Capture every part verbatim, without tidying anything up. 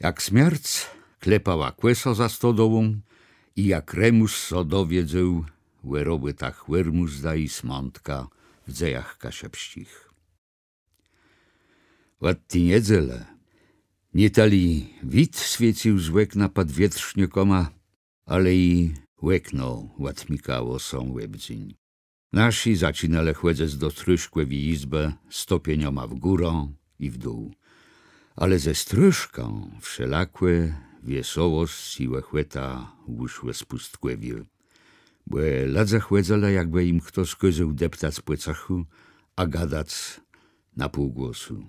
Jak smierc klepała kòsã za stodołą i jak Remùs sã dowiedzôł ò robòtach Òrmùzda i Smãtka w dzejach kaszëbsczich. Òd ti niedzelë nié tëli wid swiécył z òkna pòd wietrznikama, ale i òkno òtmikało sã òb dzéń. Naszi zaczinelë chòdzëc do strëszkòwi jizbë stopniama w górã i w dół. Ale ze strëszka wszelakô wiesołosc i òchòta ùszłë z pùstkòwiô. Bò lëdze chòdzëlë, jakbë jim chto kôzôł deptac pò cëchù, a gadac na półgłosu.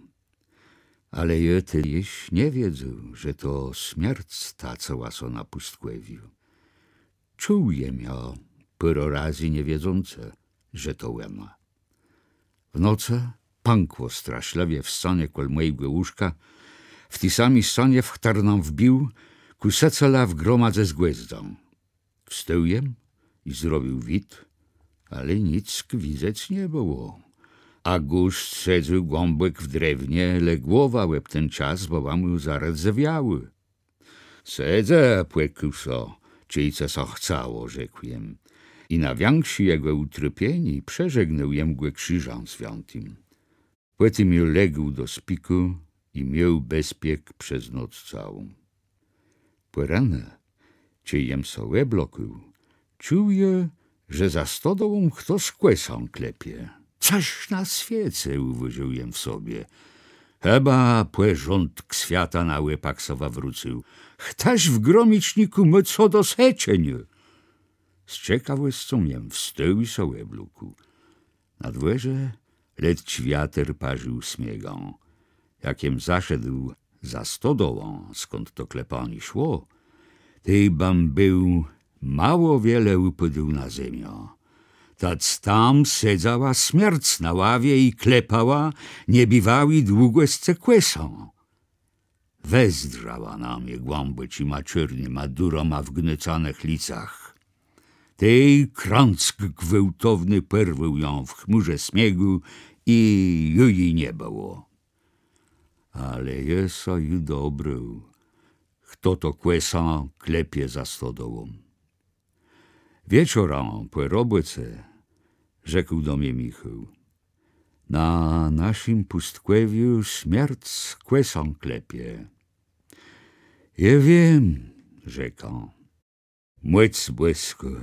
Ale jô tedë jesz nie wiedzôł, że to smierc tacëła sã na pùstkòwiu. Czuł jem jã pôrã razy, nie wiedzącë, że to òna. W nocë pãkło straszlëwie w scanie kòl mòjégò łóżka, w ti sami scanie, w chtërną jem wbił kùsëcela w gromadze z gòzdã. Wstôł jem i zrobił wid, ale nick widzec nie bëło. A gòsc sedzôł głãbòk w drewnie, le głowa òb ten czas bëła mù zardzewiałô. „Sedzë, pòkùso, czej cë sã chcało”, rzekł jem. I na wiãkszé jegò ùtrôpienié przeżegnôł jem gò krziżã swiãtim. Pòtim jô légł do spikù i miôł bezpiek przez noc całą. Pòranë, czej jem sã òblôkł, czuł jô, że za stodołą chtos kòsã klepie. „Cëż na swiece”, ùwôżôł jem w sobie. „Chëba pòrządk swiata na òpak sã wëwrócył. Chtëż w gromicznikù mô co do seczeniô?” Z cekawòscą jem wstôł i sã òblôkł. Na dwòrze lecz wiater parził sniegã. Jak jem zaszedł za stodołã, skąd to klepanié szło, tej bëm béł mało wiele ùpôdł na zemiã. Tec tam sedzała smierc na ławie i klepała niebëwałi długòscë kòsã. Wezdrzała na mie głãbòczima czôrnyma durama w gnôcanëch licach. Tej krąck gwôłtowny pòrwôł jã w chmùrze sniegù i ju ji nie bëło. Ale jô sã ju dobrôł, chto to kòsã klepie za stodołą. Wieczorã pò robòce rzekł do mie Michôł: „Na naszim pùstkòwiu smierc kòsã klepie”. „Jô wiém”, rzekã. „Mòc bòskô”,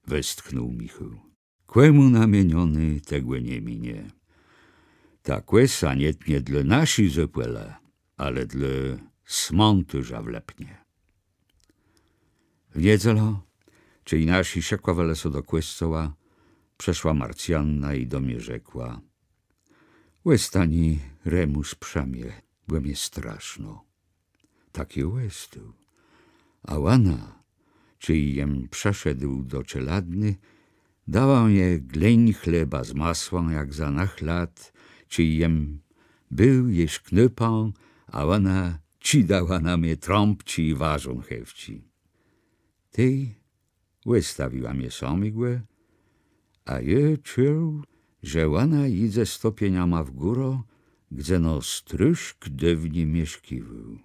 westchnął Michôł. „Kòmù namienioné, tegò nie minie. Ta kòsa nie tnie dlô naszi zôpòlë, ale dlô smãtôrza w Lëpnie”. W niedzelã, czej naszi szëkòwelë sã do kòscoła, przëszła Marcjanna i do mie rzekła: „Òstani, Remùs, przë mie, bò mie straszno”. Tak jô òstôł. A òna, czej jem przëszedł do czelôdny, dała mie glëń chleba z masłã, jak za nëch lat, czej jem béł jesz knôpã, a òna czidała na mie trąbczi i warzãchewczi. Tej òstawiła mie samégò, a jô czuł, że òna jidze stopniama w górã, gdze no strëszk dôwni mieszkiwôł.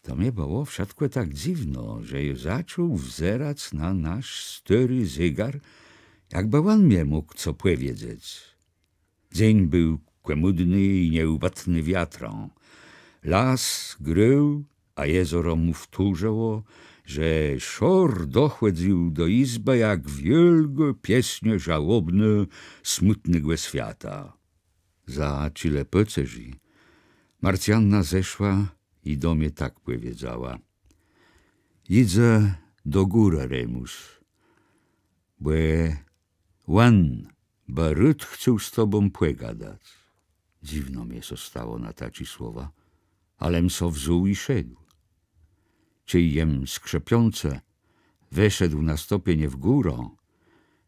To mie bëło wszëtkò tak dzywno, że jô zaczął wzerac na nasz stôri zégar, jakbë òn mie mógł co pòwiedzec. Dzéń béł kòmùdny i nieùbëtny wiatrã. Las grôł, a jezoro mù wtórzëło, że szor dochòdzył do jizbë jak wiôlgô piesniô żałobnô smùtnégò swiata. Za czile pôcerzi Marcjanna zeszła i do mie tak pòwiedzała: „Jidzë do górë, Remùs, bò òn bë rôd chcôł z tobą pògadac”. Dzywno mie sã stało na taczé słowa, alem sã wzął i szedł. Czej jem skrzëpiącë weszedł na stopnie w górã,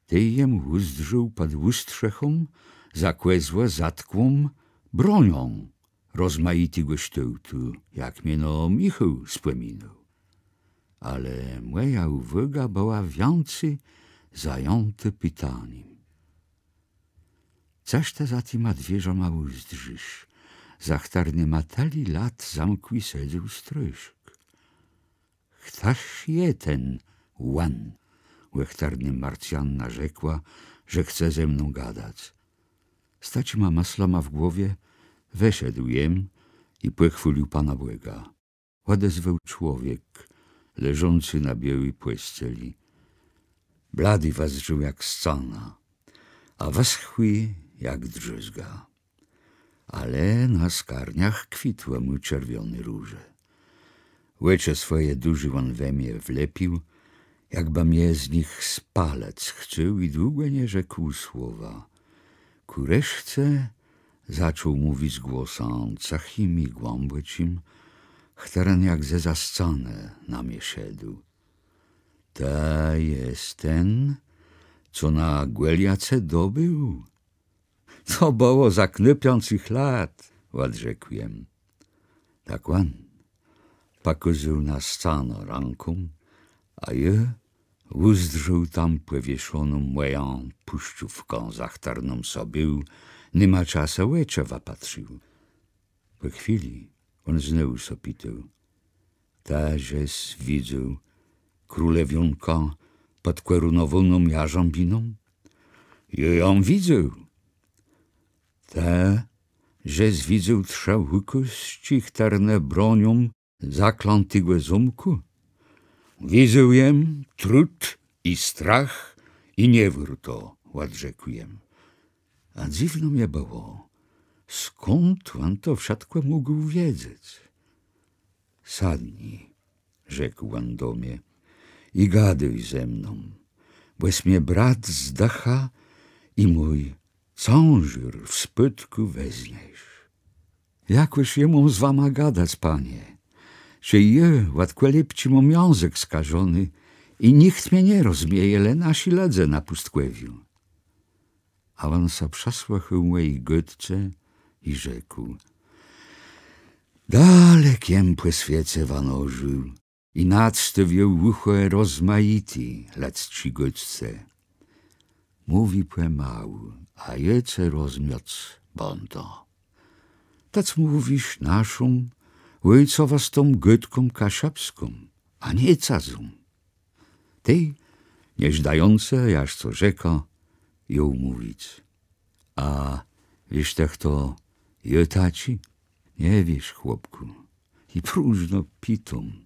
tej jem ùzdrzôł pòd ùstrzechą za kòzłë zatkłą bronią rozmajitégò sztôłtu, jak mie no Michôł spòminôł. Ale mòja ùwôga bëła wiãcy zajãtô pitanim: „Cëż të za tima dwiérzama ùzdrzisz?” za chtërnyma tëli lat zamkłi sedzôł strôszk. Chtëż je ten òn, ò chtërnym Marcjanna rzekła, że chce ze mną gadac? Z taczima mëslama w głowie wëszedł jem i pòchwôlił Pana Bòga. Òdezwôł człowiek, leżący na biôłi pòsceli. Bladi wëzdrzôł jak scana, a wëschłi jak drzézga. Ale na skarniach kwitłë mù czerwioné róże. Òczë swòje dużé òn we mie wlepił, jakbë mie z nich spalëc chcôł, i długò nie rzekł słowa. Kù reszce zaczął mówic głosã cëchim i głãbòczim, chtëren jak zeza scanë na mie szedł. Të jes ten, co na Gòliace dobéł? To bëło za knôpiczich lat, òdrzekł jem. Tak òn pòkôzôł na scanã rãką, a jô ùzdrzôł tam pòwieszoną mòjã pùszczówkã, za chtërną so béł niema czasu òczë wëpatrził. Pò chwilë òn znowù sã pitôł: Të jes widzôł królewiónkã pòd kòrunowóną jarzãbiną? Jô jã widzôł. Të jes widzôł trzë ùkôzczi, chtërne bronią zaklãtégò zómkù? Widzôł jem trud i strach i niewôrto, òdrzekł jem. A dzywno mie bëło, skąd òn to wszëtkò mógł wiedzec. Sadni, rzekł òn do mie, i gadôj ze mną, bò jes mie brat z dëcha i mój cãżôr w spôdkù wezniesz. Jakòż jô móm z wama gadac, panie, czej jô òd kòlibczi móm jãzëk skażony i nicht mie nie rozmieje, le naszi lëdze na pùstkòwiu? A òn sã przësłëchôł mòji gôdce i rzekł: Dalek jem pò swiece wanożił i nadstôwiôł ùchò rozmajiti lëdzczi gôdce. Mówi pòmału, a jô ce rozmiôc bãdã. Tec mówisz naszą, òjcowastą gôdką kaszëbską, a nié cëzą. Tej, nie żdającë, jaż co rzekã, jął mówic: A wiész të, chto jô taczi? Nie wiész, chłopkù. I próżno pitóm.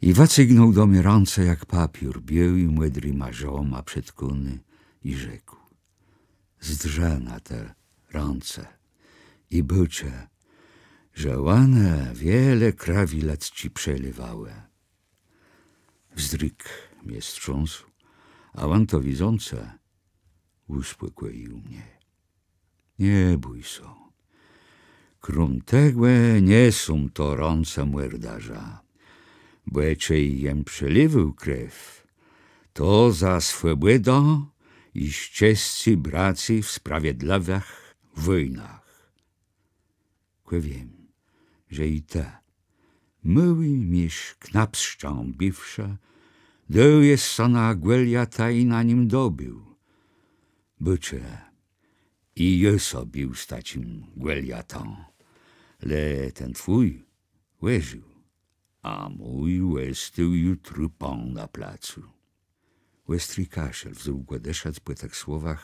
I wëcygnął do mie rãce jak papiór, biôłi mòdrima żëłama przetkóny, i rzekł: Zdrzë na te rãce i bôczë, że òne wiele krëwi lëdzczi przelewałë. Wzdrig mie strząsł, a òn to widzącë ùspòkòjił mie. Nie bój sã. Króm tegò nie są to rãce mòrdarza, bò czej jem przelewôł krew, to za swòbòdã i szczescé bracy w sprawiedlëwëch wòjnach. Kò wiém, że i të, môłim jesz knapsczã bëwszë, dôł jes sã na Gòliata i na nim dobéł. Bôczë, i jô sã bił z taczim Gòliatã, le ten twój òżił, a mój òstôł ju trupã na placu. Òstri kaszel wzął gò dëszëc pò tëch słowach,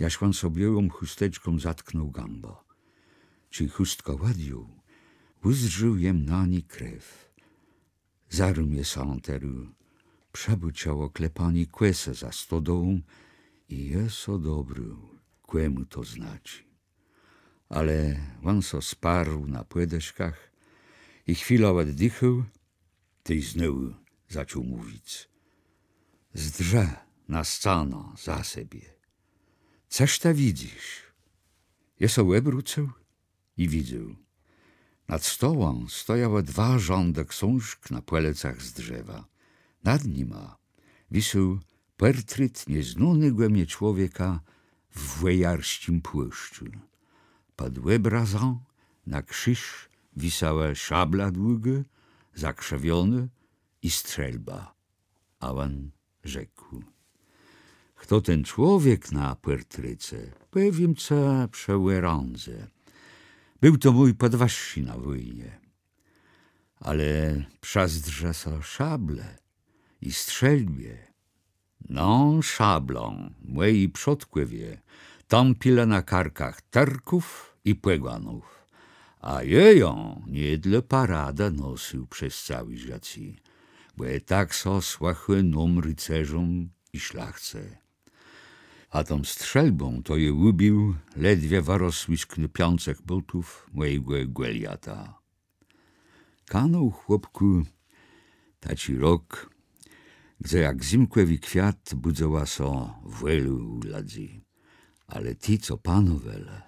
jaż òn so biôłą chùsteczką zatknął gãbã. Czej chùstkã òdjął, ùzdrzôł jem na ni krew. Zarô mie sã terô przëbôczëło klepanié kòsë za stodołą i jô sã dobrôł, kòmù to znaczi. Ale òn sã sparł na pòdëszkach i chwilã òddichôł, tej znowù zaczął mówic: Zdrzë na scanã za sebie. Cëż të widzysz? Jô sã òbrócył i widzôł. Nad stołã stojałë dwa rzãdë ksążk na pòlëcach z drzewa. Nad nima wisôł pòrtret nieznónégò mie człowieka w wòjarsczim płôszczu. Pòd òbrazã na krziż wisała szabla długô, zakrzëwionô i strzelba. A òn rzekł: Chto ten człowiek na pòrtrece, pòwiém cë przë òrãdzë. Béł to mój pòdwëższi na wòjnie. Ale przëzdrzë so szablë i strzelbie. Ną szablą mòji przodkòwie tãpilë na karkach Tërków i pòganów, a jô jã nié dlô paradë nosył przez całé żëcé, bò tak so słëchô nóm, ricerzóm i szlachce. A tą strzelbą to jô ùbił ledwie wërosłi z knôpiczich bótów mòjégò Gòliata. Kanął, chłopkù, taczi rok, gdze jak zymkòwi kwiat bùdzëła so wòlô ù lëdzy. Ale ti, co panowelë,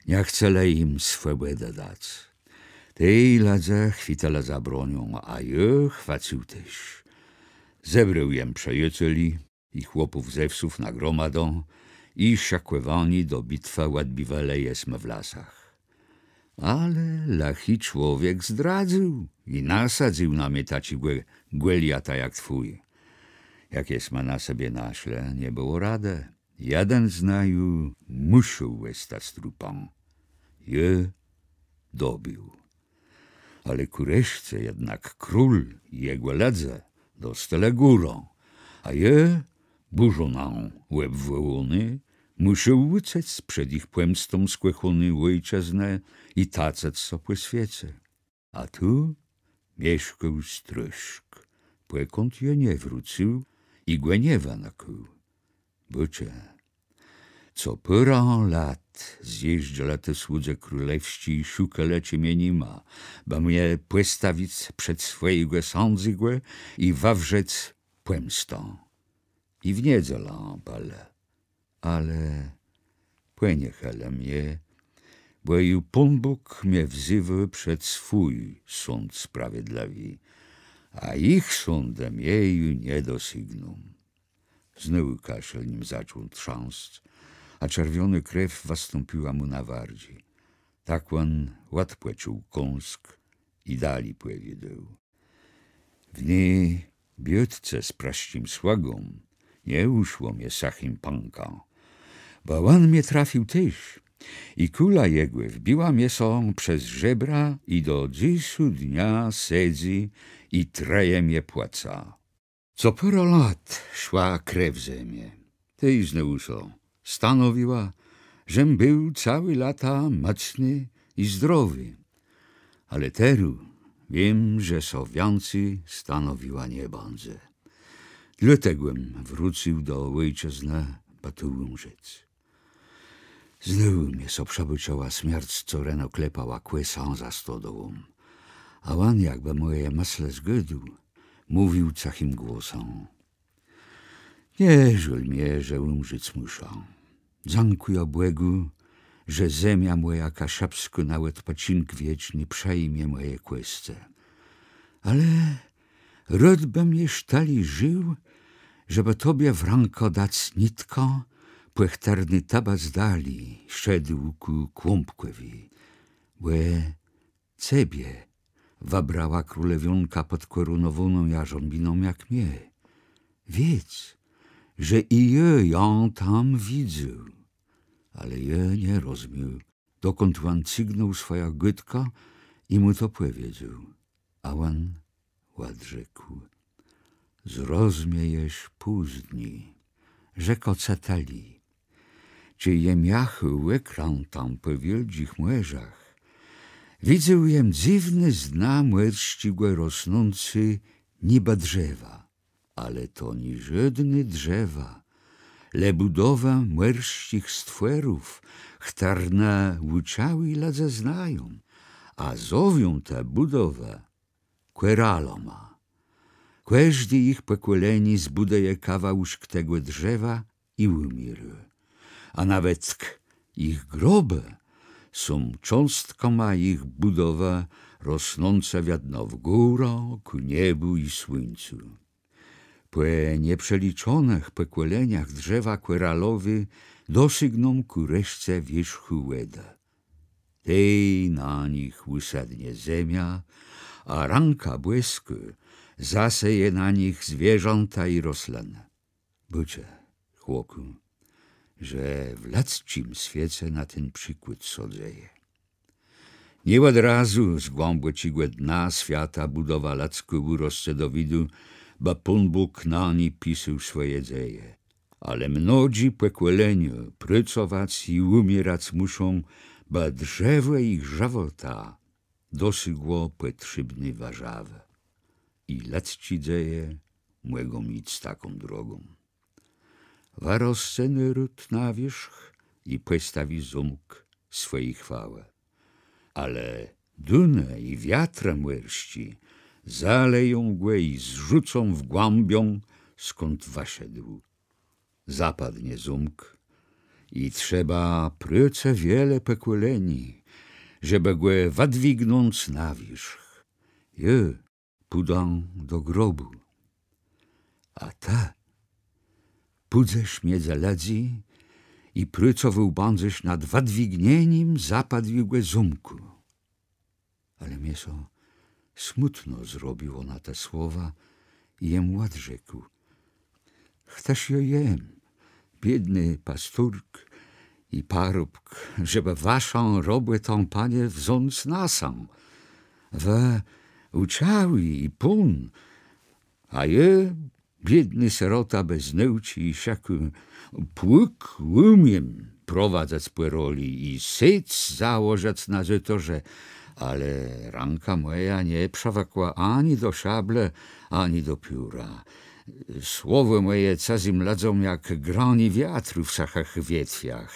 nie chcelë jim swòbòdë dac. Tej lëdze chwëtelë za broniã, a jô chwacył téż. Zebrôł jem przëjaceli i chłopów ze wsów na gromadã i szëkòwanié do bitwë òdbiwelë jesmë w lasach. Ale lëchi człowiek zdradzył i nasadzył na mie taczégò Gòliata jak twój. Jak jesma na sebie naszlë, nie bëło radë. Jeden z naju mùszôł òstac trupã. Jô dobéł. Ale kù reszce jednak król i jegò lëdze dostelë górã, a jô, bùrzonã òbwòłóny, mùszôł ùcec przed jich pòmstą z kòchóny òjczëznë i tacëc so pò swiece. A tu mieszkôł Strôszk, pòkąd jô nie wrócył i gò nie wënëkôł. Bôczë, co pôrã lat zjéżdżelë ti słudzë królewsczi i szukelë, czë mie ni ma, bë mie pòstawic przed swòjégò sãdzégò i wëwrzec pòmstã. I w niedzelã bëlë. Ale pòniechelë mie, bò ju Pón Bóg mie wzéwô przed swój sąd sprawiedlëwi, a jich sądë mie ju nie dosygnął. Znowù kaszel nim zaczął trząsc, a czerwionô krew wëstąpiła mù na wardżi. Tak òn òdpòcził kąsk i dali pòwiôdôł. W ny biôtce z prësczim słëgą nie ùszło mie sëchim pãkã, bò òn mie trafił téż i kùla jegò wbiła mie sã przez żebra i do dzysô dnia sedzy i trëje mie płëca. Co pôrã lat szła krew ze mie. Tej znowù sã stanowiła, żem béł całé lata mòcny i zdrowi. Ale terô wiém, że sã wiãcy stanowiła nie bãdze. Dlôtegò jem wrócył do òjczëznë, bë tu ùmrzec. Znowù mie sã przëbôczëła smierc, co reno klepała kòsã za stodołą. A òn, jakbë mòje mëslë zgôdł, mówił cëchim głosã: Nie żôl mie, że ùmrzec mùszã. Dzãkùjã Bògù, że zemia mòja kaszëbskô na òdpòczink wieczny przëjmie mòje kòscë. Ale rôd bëm jesz tëli żił, żebë tobie w rãkã dac nitkã, pò chtërny të bës dali szedł kù Kłąbkòwi, bò cebie wëbrała królewiónka pòd kòrunowóną jarzãbiną jak mie. Wiedz, że i jô jã tam widzôł. Ale jô nie rozmiôł, dokąd òn cygnął swòjã gôdkã, i mù to pòwiedzôł. A òn òdrzekł: Zrozmiejesz pózni. Rzekã cë tëli. Czej jem jachôł òkrãtã pò wiôldżich mòrzach, widzôł jem dzywné z dna mòrsczégò rosnącé nibë drzewa. Ale to nié żódné drzewa, le bùdowa mòrsczich stwòrów, chtërne ùczałi lëdze znają, a zowią te bùdowë kòralama. Kòżdé jich pòkòlenié zbùdëje kawałuszk tegò drzewa i ùmiérô. A nawetk jich grobë są cząstkama jich bùdowë, rosnącë wiedno w górã, kù niebù i słuńcu. Pò nieprzeliczonëch pòkòleniach drzewa kòralowé dosygną kù reszce wiérzchù wòdë. Tej na nich ùsadnie zemia, a rãka bòskô zaseje na nich zwierzãta i roslënë. Bôczë, chłopkù, że w lëdzczim swiece na ten przikłôd sã dzeje. Nié òd razu z głãbòczégò dna swiata bùdowa lëdzkô ùrosce do widu, bë Pón Bóg na ni pisôł swòje dzeje. Ale mnodżé pòkòlenia prôcowac i ùmierac mùszą, bë drzewò jich żëwòta dosygło pòtrzébny wëżawë. I lëdzczé dzeje mògą jic taką drogą. Wërosce nôród na wiérzch i pòstawi zómk swòji chwałë. Ale dënë i wiatrë mòrsczé zaleją gò i zrzucą w głãbiã, skąd wëszedł. Zapadnie zómk i trzeba prôcë wiele pòkòleni, żebë gò wëdwignąc na wiérzch. Jô pùdã do grobù. A të pùdzesz midzë lëdzy i prôcowôł bãdzesz nad wëdwignienim zapadłégò zómkù. Ale mie sã smùtno zrobiło na te słowa i jem òdrzekł: Chtëż jô jem, biédny pasturk i parobk, żebë waszã robòtã, Panie, wząc na sã? Wë ùczałi i pón, a jô biédny sërota bez nôùczi i szëkù. Pług ùmiém prowadzëc pò roli i séc założëc na zôtorze, ale rãka mòja nie przëwëkła ani do szablë, ani do pióra. Słowò mòje cëzym lëdzóm jak granié wiatru w sëchëch wietwiach.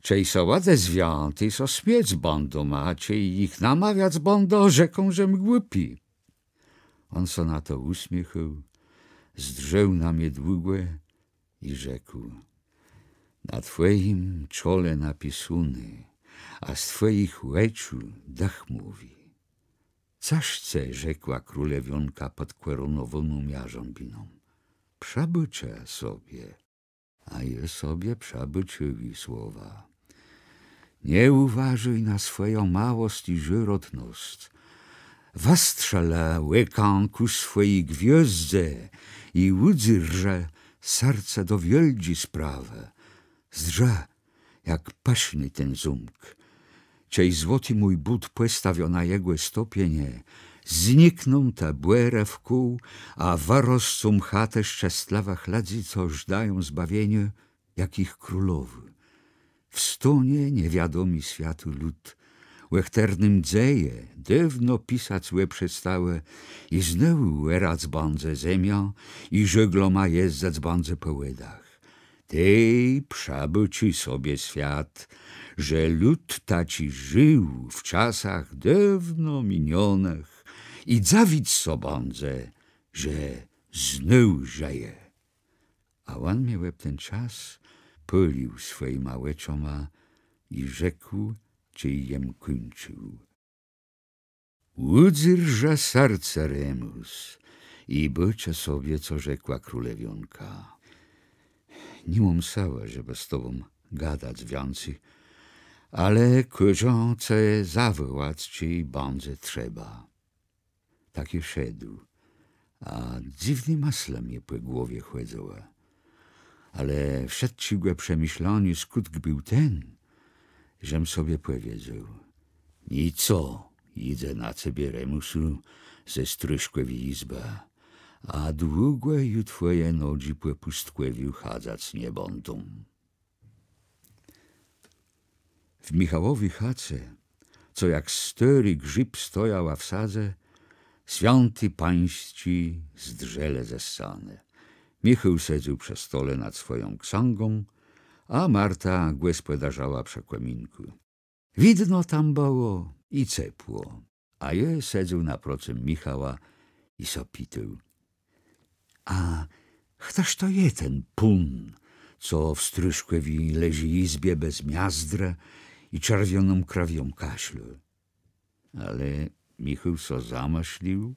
Czej sã òdezwiã, tej sã smiôc bãdą, a czej jich namawiac bãdã, rzeką, żem głupi. Òn sã na to ùsmiéchnął, zdrzôł na mie długò i rzekł: Na twòjim czole napisóné, a z twòjich òczu dëch mówi. Cëż cë rzekła królewiónka pòd kòrunowóną jarzãbiną? Przëbôczë sobie. A jô sobie przëbôcził ji słowa: Nie ùwôżôj na swòjã małosc i sërotnosc. Wëstrzelë òkã kù swòji gwiôzdze i ùdzerżë serce do wiôldżi sprawë. Zdrzë, jak pëszny ten zómk. Czej złoti mój bót pòstawiã na jegò stopienie, znikną te bòrë wkół, a wëroscą chatë szczestlëwëch lëdzy, co żdają zbawieniô, jak jich królowô. Wstónie niewiadomi swiatu lud, ò chtërnym dzeje dôwno pisac òprzestałë, i znowù òrac bãdze zemiã, i żôglama jezdzëc bãdze pò wòdach. Tej przëbôczi sobie swiat, że lud taczi żił w czasach dôwno miniónëch, i dzëwic sã bãdze, że znôw żëje. A òn mie òb ten czas pôlił swòjima òczama i rzekł, czej jem kùńcził: Ùdzerżë serce, Remùs, i bôczë sobie, co rzekła królewiónka. Ni móm sëłë, żebë z tobą gadac wiãcy, ale kôżã cë zawòłac, czej bãdze trzeba. Tak jô szedł, a dzywné mëslë mie pò głowie chòdzëłë. Ale wszëtczégò przemëszlaniô skùtk béł ten, żem sobie pòwiedzôł: Nico, jidze na cebie, Remùsu, ze strôszkòwi jizbë, a długò ju twòje nodżi pò pùstkòwiu chadzac nie bãdą. W Michałowi chace, co jak stôri grzib stojała w sadze, swiãti pańsczi zdrzelë ze scanë. Michôł sedzôł przë stole nad swòją ksãgą, a Marta gòspòdarzëła przë kòminkù. Widno tam bëło i cepło, a jô sedzôł naprocëm Michała i sã pitôł: A chtëż to je ten pón, co w strôszkòwi leżi jizbie bez miazdrë i czerwioną krwią kaszlô? Ale Michôł sã zamëslił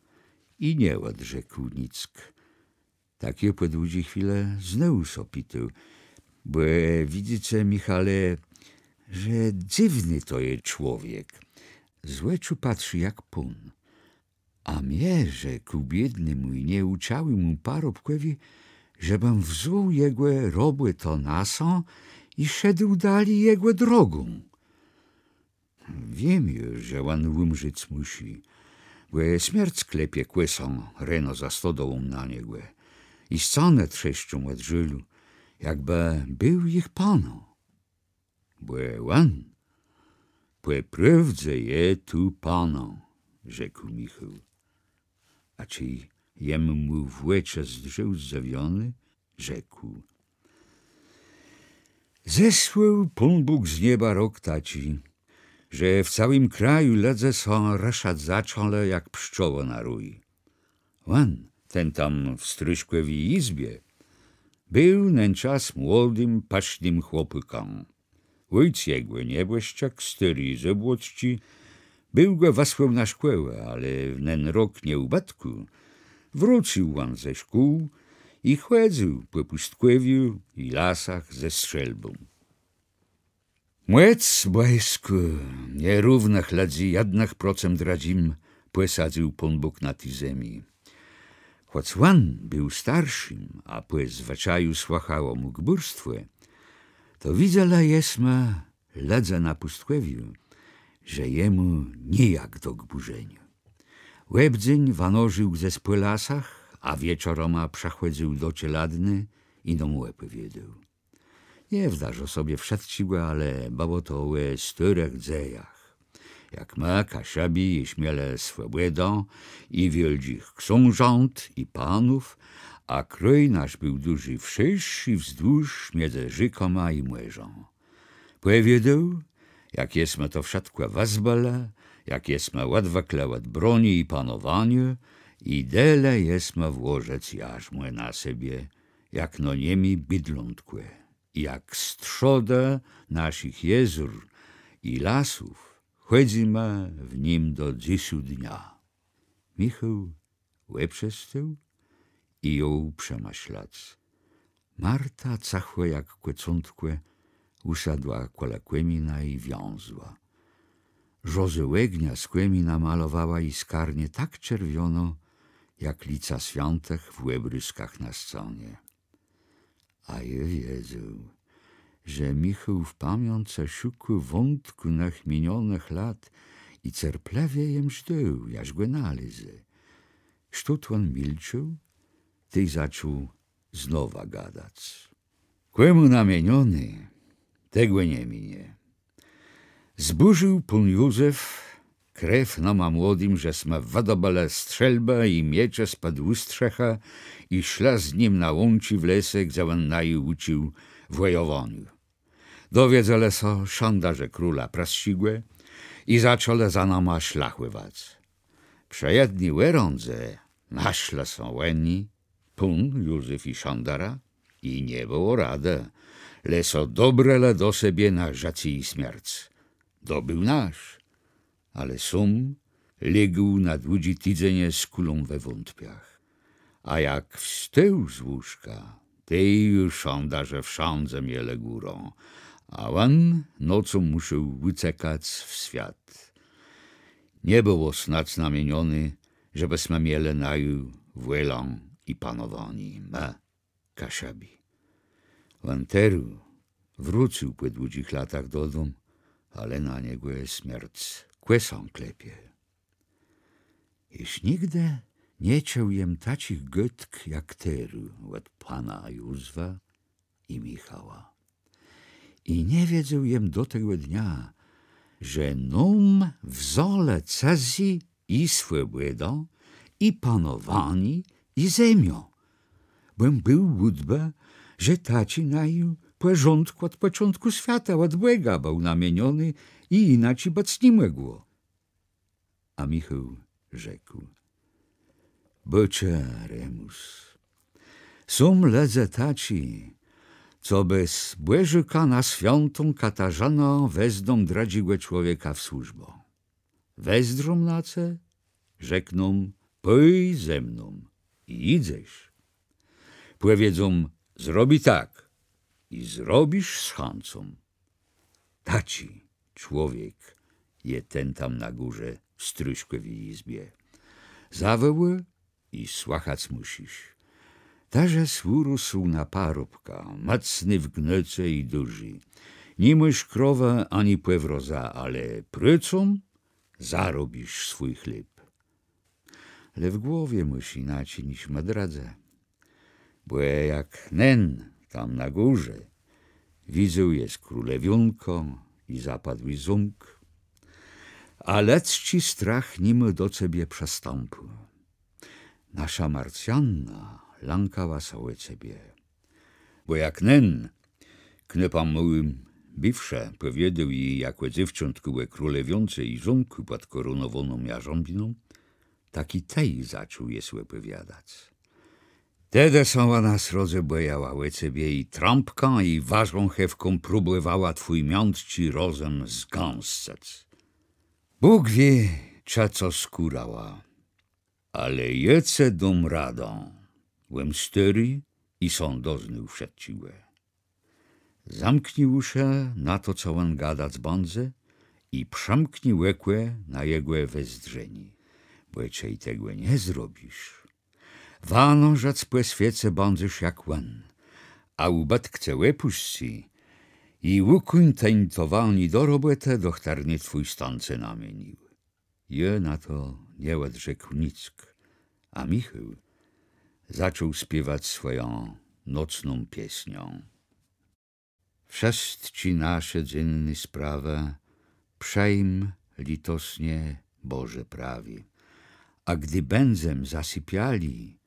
i nie òdrzekł nick. Tak jô pò dłudżi chwilë znowù sã pitôł: Bò widzyce, Michale, że dzywny to je człowiek. Z òczu patrzi jak pón. A mie, rzekł, biédnémù i nieùczałémù parobkòwi, żebëm wzął jegò robòtã na sã i szedł dali jegò drogą. Wiém ju, że òn ùmrzec mùszi, bò smierc klepie kòsã reno za stodołą na niegò i scanë trzeszczą òd żôlu, jakbë béł jich panã. Bò òn pò prôwdze je tu panã, rzekł Michôł. A czej jem mù w òczë zdrzôł zdzëwiony, rzekł: Zesłôł Pón Bóg z nieba rok taczi, że w całim kraju lëdze sã rëszac zaczãlë jak pszczołë na rój. Òn, ten tam w strëszkòwi jizbie, béł nen czas młodim, pësznym chłopôkã. Òjc jegò, niebòszczëk, stôri Zabłocczi, béł gò wësłôł na szkòłë, ale w nen rok nieùbëtkù wrócył òn ze szkół i chòdzył pò pùstkòwiu i lasach ze strzelbą. Mòc bòskô, nierównëch lëdzy jednëch procëm drëdżim pòsadzył Pón Bóg na ti zemi. Chòc òn béł starszim, a pò zwëczaju słëchało mù gbùrstwò, to widzelë jesmë, lëdze na pùstkòwiu, że jemù nijak do gbùrzeniô. Òb dzéń wanożił gdzes pò lasach, a wieczorama przëchòdzył do czelôdny i nóm òpòwiôdôł. Nie wdarzã sobie wszëtczégò, ale bëło to ò stôrëch dzejach. Jak më, Kaszëbi, jesz mielë swòbòdã i wiôldżich ksążąt i panów, a krôj nasz béł dużo szerszi wzdłuż midzë rzékama i mòrzã. Pòwiedzôł, jak jesmë to wszëtkò wëzbëlë, jak jesmë òdwëklë òd broni i panowaniô, i dele jesmë włożëc jarzmò na sebie, jak no niemé bidlątkò, jak strzodë naszich jezór i lasów, chòdzymë w nim do dzysô dnia. Michôł òprzestôł i jął przemëszlac. Marta, cëchò jak kòcątkò, ùsadła kòle kòmina i wiązła. Żôrza ògnia z kòmina malowała ji skarnie tak czerwiono, jak lica swiãtëch w òbrôzkach na scanie. A jô wiedzôł, że Michôł w pamiãce szukô wątkù nëch minionëch lat i cerplëwie jem żdôł, jaż gò nalézë. Sztót òn milczôł, tej zaczął znowa gadac. Kòmù namienioné, tegò nie minie. Zbùrził pón Józef krew nama młodim, że smë wëdobëlë strzelbë i miecze spòd ùstrzechë i szlë z nim na łączi w lese, gdze òn naju ùcził wòjowaniô. Dowiedzelë sã szandarze króla prësczégò i zaczãlë za nama szlachòwac. Przë jedny òrãdzë naszlë sã òni, pón Józef i szandara, i nie bëło radë, le sã dobrelë do sebie na żëcé i smierc. Dobéł nasz, ale sóm légł na dłudżi tidzenie z kùlą we wątpiach. A jak wstôł z łóżka, tej ju szandarze wszãdze mielë górã, a òn nocą mùszôł ùcekac w swiat. Nie bëło snôdz namienioné, żebësmë mielë naju wòlã i panowanié, më, Kaszëbi. Òn terô wrócył pò dłudżich latach dodóm, ale na niegò smierc kòsã klepie. Jesz nigdë nie czuł jem taczich gôdk jak terô òd pana Józwa i Michała. I nie wiedzôł jem do tegò dnia, że nóm wzãlë cëzé i swòbòdã, i panowanié, i zemiã. Bò jem béł ùdbë, że taczi naju pòrządk òd pòczątkù swiata, òd Bòga béł namieniony i jinaczi bëc ni mògło. A Michôł rzekł: Bôczë, Remùs, są lëdze taczi, co bez Bòżika na swiãtą Katarzënã wezną drëdżégò człowieka w służbã. Wezdrzą na ce, rzekną: Pòj ze mną, i jidzesz. Pòwiedzą: Zrobi tak, i zrobisz z chãcą. Taczi człowiek je ten tam na górze w strëszkòwi jizbie. Zawòłô i słëchac mùszisz. Tec jem ùrósł na parobka, mòcny w gnôce i dużi. Ni môsz krowë ani pòwroza, ale prôcą zarobisz swój chléb. Le w głowie môsz jinaczi niż mô drëdzë. Bò jak nen tam na górze widzôł jes królewiónkã i zapadłi zómk, a lëdzczi strach ni mô do cebie przëstãpù. Nasza Marcjanna lãkała sã ò cebie. Bò jak nen knôpã môłim bëwszë pòwiôdôł ji jakò dzéwczątkò ò królewiónce i zómkù pòd kòrunowóną jarzãbiną, tak i tej zaczął jes òpòwiadac. Tedë sã òna srodze bòjała ò cebie i trąbką, i warząchewką próbòwała twój miãtczi rozëm zgãscëc. Bóg wié, czë co skùrała. Ale jô cë dóm radã. Jem stôri i sã doznôł wszëtczégò. Zamkni ùszë na to, co òn gadac bãdze, i przëmkni òkò na jegò wezdrzenié. Bò czej tegò nie zrobisz, wanożëc pò swiece bãdzesz jak òn, a ùbëtk ce òpùscy i ùkòntentowanié do robòtë, do chtërny twój stón ce namienił. Jô na to nie òdrzekł nick, a Michôł zaczął spiewac swòją nocną piesniã. Wszëtczé nasze dzenné sprawë przëjm lëtosnie, Bòże prawi, a gdë bãdzem zasypiali,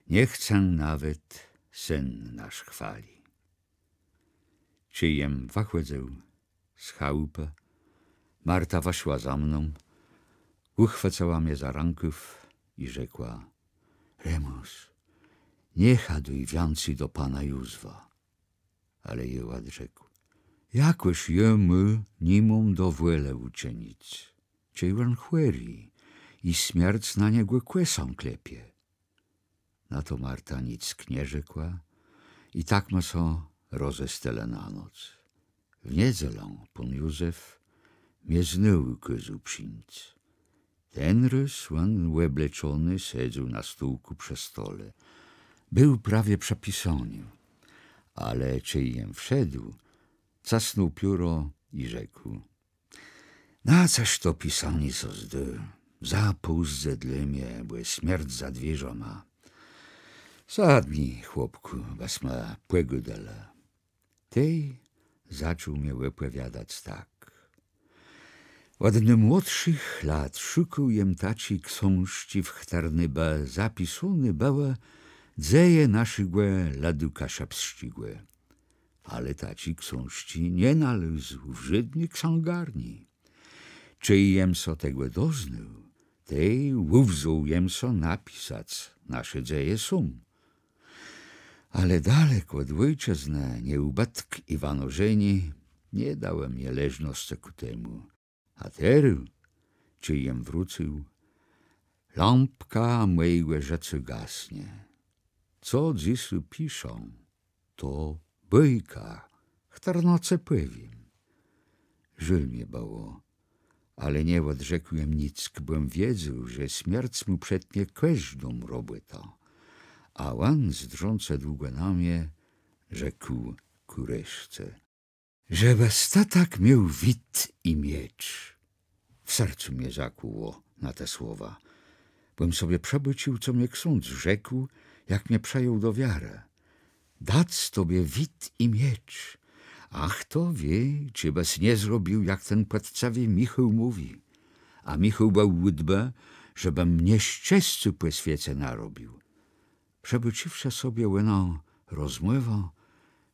niech Cë nawet sen nasz chwali. Czej jem wëchòdzył z chałupë, Marta wëszła za mną, ùchwëcëła mie za rãkôw i rzekła: Remùs, nie chadôj wiãcy do pana Józwa. Ale jô òdrzekł: Jakòż jô mù ni móm do wòlë ùczënic, czej òn chòri i smierc na niegò kòsã klepie. Na to Marta nick nie rzekła i tak ma sã rozestelë na noc. W niedzelã pón Józef mie znôwù kôzôł przińc. Ten rôz òn òbleczony sedzôł na stółkù przë stole. Béł prawie przë pisanim, ale czej jem wszedł, cësnął pióro i rzekł: Na cëż to pisanié sã zdô? Za pózdze dlô mie, bò je smierc za dwiérzama. Sadni, chłopkù, bãdzma pògôdała. Tej zaczął mie òpòwiadac tak. Òd nômłodszich lat szukôł jem taczi ksążczi, w chtërny bë zapisóné bëłë dzeje naszégò lëdu kaszëbsczégò. Ale taczi ksążczi nie nalôzł w żódny ksãgarni. Czej jem sã tegò doznôł, tej ùwzął jem sã napisac nasze dzeje sóm. Ale dalek òd òjczëznë nieùbëtk i wanożenié nie dałë mie leżnoscë kù temù. A terô, czej jem wrócył, lampka mòjégò żëcô gasnie. Co dzysô piszã, to bôjka, chtërną cë pòwiém. Żôl mie bëło, ale nie òdrzekł jem nick, bò jem wiedzôł, że smierc mù przetnie kòżdą robòtã. A òn, zdrzącë długò na mie, rzekł kù reszce: Żebës të tak miôł wid i miecz. W sercu mie zakłuło na te słowa, bò jem sobie przëbôcził, co mie ksądz rzekł, jak mie przëjął do wiarë. Dac tobie wid i miecz. A chto wié, czë bës nie zrobił, jak ten pòczcëwi Michôł mówi. A Michôł béł ùdbë, żebëm nieszczescô pò swiece narobił. Przëbôcziwszë sobie òną rozmòwã,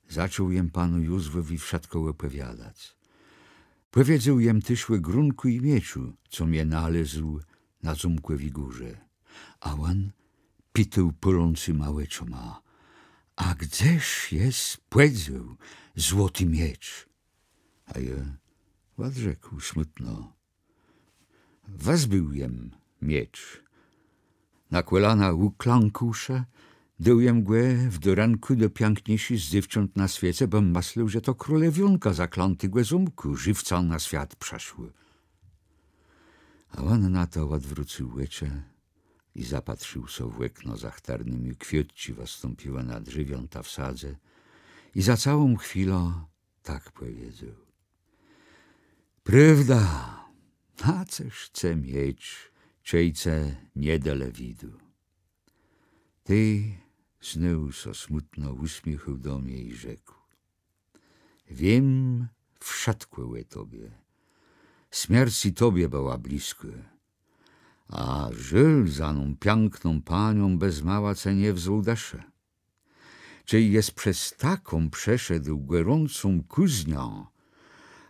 zaczął jem panu Józwòwi wszëtkò òpòwiadac. Pòwiedzôł jem téż ò grónkù i mieczu, co jem nalôzł na zómkòwi górze. A òn pitôł, pôlącyma òczoma: A gdzeż jes pòdzôł złoti miecz? A jô òdrzekł smùtno: Wëzbéł jem miecz. Na kòlana ùklãkłszë, dôł jem gò w darënkù do piãkniészi z dzéwcząt na swiece, bò jem mëslôł, że to królewiónka zaklãtégò zómkù żëwcã na swiat przëszłô. A òn na to òdwrócył òczë i zapatrził sã w òkno, za chtërnym ju kwiôtczi wëstąpiłë na drzewiãta w sadze, i za całą chwilã tak pòwiedzôł: Prôwda, na cëż cë miecz, czej cë nie delë widu? Tej znôw sã smùtno ùsmiéchł do mie i rzekł: Wiém wszëtkò ò tobie. Smierc i tobie bëła blëskò. A żôl za ną piãkną panią bez mała cë nie wzął dëszë. Czej jes przez taką przeszedł gòrącą kùzniã,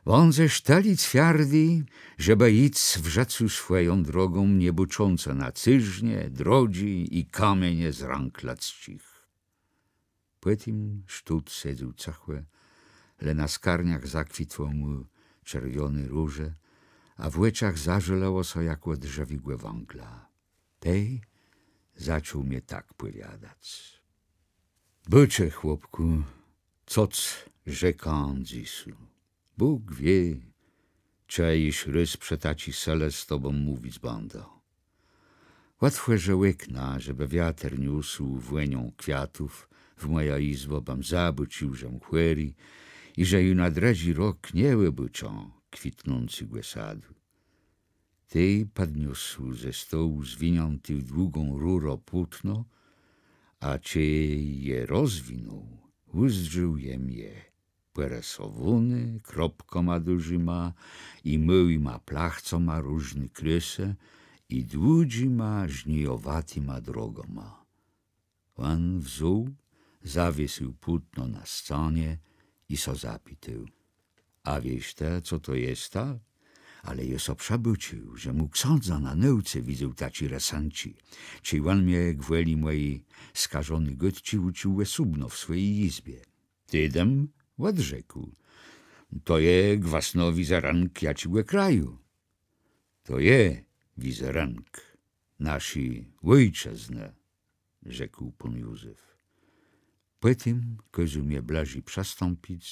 bądzesz tëli cwiardi, żebë jic w żëcu swòją drogą, nie bôczącë na cëżnie, drodżi i kamienie z rãk lëdzczich. Pò tim sztót sedzôł cëchò, le na skarniach zakwitłë mù czerwòné róże, a w òczach zażôlało sã jak òd żëwégò wãgla. Tej zaczął mie tak pòwiadac: Bôczë, chłopkù, co cë rzekã dzysô. Bóg wié, czë jesz rôz przë taczi sële z tobą mówic bãdã. Òtwòrzë òkna, żebë wiater niósł wòniã kwiatów w mòjã jizbã, bëm zabôcził, żem chòri i że ju na drëdżi rok nie òbôczã kwitnącégò sadu. Tej pòdniósł ze stołu zwiniãté w długą rurã płótno, a czej je rozwinął, ùzdrzôł jem je pòrësowóné kropkama dużima i môłima plachcama różny krôsë i dłudżima żnijowatima drogama. Òn wzął, zawiesył płótno na scanie i sã zapitôł: A wiész të, co to je ta? Ale jô so przëbôcził, żem ù ksãdza na nôùce widzôł taczé rësënczi, czej òn mie gwòli mòji skażony gôdczi ùcził òsóbno w swòji jizbie. Tedëm òdrzekł: To je gwësno wizerënk jaczégò kraju. To je wizerënk naszi òjczëznë, rzekł pón Józef. Pòtim kôzôł mie blëżi przëstąpic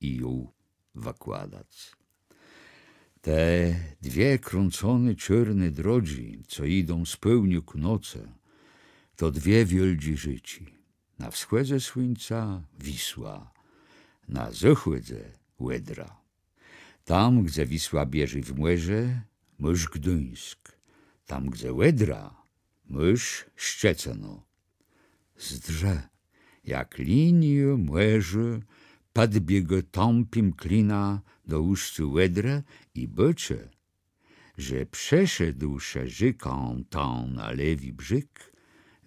i jął wëkładac. Te dwie krąconé czôrné drodżi, co jidą z pôłniu kù nocë, to dwie wiôldżé rzéczi. Na wschòdze słuńca Wisła, na zôchòdze Òdra. Tam, gdze Wisła bieżi w mòrze, môsz Gduńsk. Tam, gdze Òdra, môsz Szczecëno. Zdrzë, jak liniô mòrzô pòdbiégô tãpim klinã do ùscô Òdrë i bôczë, że przeszedłszë rzékã tã na lewi brzég,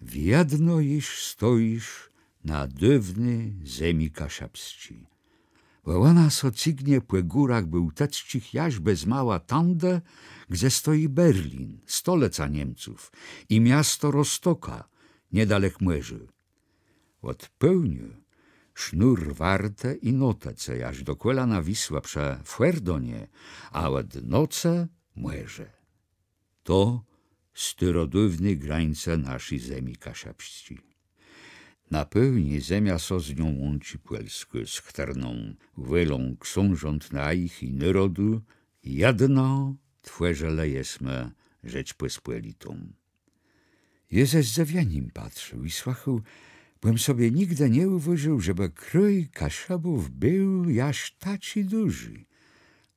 wiedno jesz stojisz na dôwny zemi kaszëbsczi. Bò òna sã cygnie pò górach bôłtëcczich jaż bez mała tãdë, gdze stoji Berlin, stolëca Niemców, i miasto Roztoka, niedalek mòrzô. Òd pôłniu sznur Wartë i Notëcë jaż do kòlana Wisła przë Fòrdonie, a òd nocë mòrze. To stôrodôwné grańce naszi zemi kaszëbsczi. Na pôłniu zemia sã z nią łączi Pòlskô, z chtërną wòlą ksążąt najich i nôrodu jednã twòrzëlë jesmë Rzeczpòspòlitą. Jô ze zdzëwienim patrzôł i słëchôł, bòm sobie nigdë nie ùwôżił, żebë krôj Kaszëbów béł jaż taczi dużi.